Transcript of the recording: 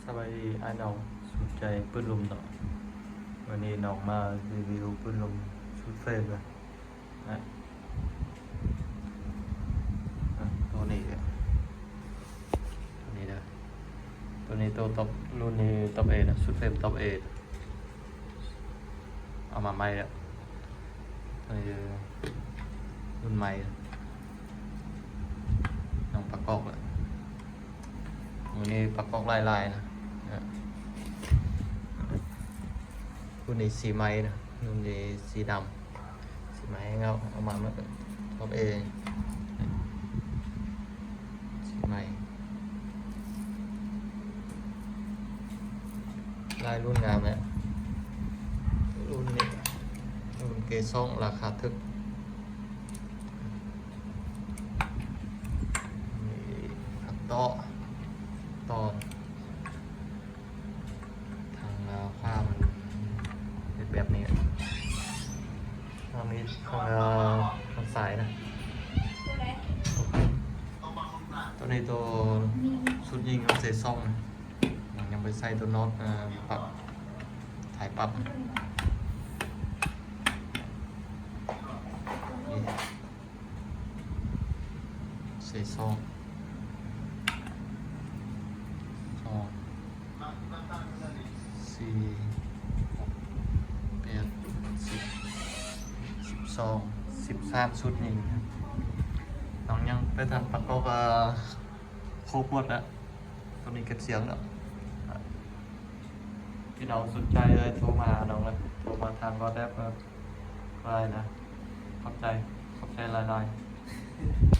ສະບາຍດີອ້າຍນ້ອງ ສຸດໃຈປືນລົມເນາະ. ມື້ນີ້ນ້ອງມາຣີວິວປືນລົມສຸດເຟມນະ ນະ ໂຕນີ້ເດີ ໂຕນີ້ເດີ ໂຕນີ້ໂຕທັອບ ລຸ້ນນີ້ທັອບເອນະ ສຸດເຟມທັອບເອ ເອົາມາໃໝ່ແລ້ວ ເອີ ລຸ້ນໃໝ່ ຕ້ອງປະກອບແລ້ວ. ມື້ນີ້ປະກອບຫຼາຍໆນະ ເອີ ລຸ້ນນີ້ສີໃໝ່ນະ ລຸ້ນນີ້ສີດຳ ສີໃໝ່ເອົາ ເອົາມາເໝິດ ທັອບເອ ສີໃໝ່. ຫຼາຍລຸ້ນງາມແຫຼະ ລຸ້ນນີ້ ລຸ້ນເກສອງ ລາຄາຖືກ. ນີ້ ພັກເຕາະ ຕອນ ທາງ ເອີ ຂວາມັນເປັນແບບນີ້ ທາງນີ້ ທາງ ເອີ ທາງຊ້າຍນະ. ໂຕນີ້ໂຕຊຸດຍິງເຮົາໃສ່ຊ່ອງ ຍັງໄປໃສ່ໂຕນອດ ເອີ ປັບ ສາຍປັບ ນີ້ ໃສ່ຊ່ອງ ຊ່ອງ ສີ່ ຫົກ ແປດ ສິບ ສິບສອງ ສິບສາມ ຊຸດນີ້ ນ້ອງຍັງໄປທັນປະກອບ ເອີ ຄົບໝົດແລ້ວ. ໂຕນີ້ເກັບສຽງແລ້ວ ພີ່ນ້ອງສົນໃຈເລີຍ ໂທມາຫານ້ອງເລີຍ ໂທມາທາງວອດແອັບເລີຍ ໄດ້ນະ. ຂອບໃຈ ຂອບໃຈຫຼາຍໆ.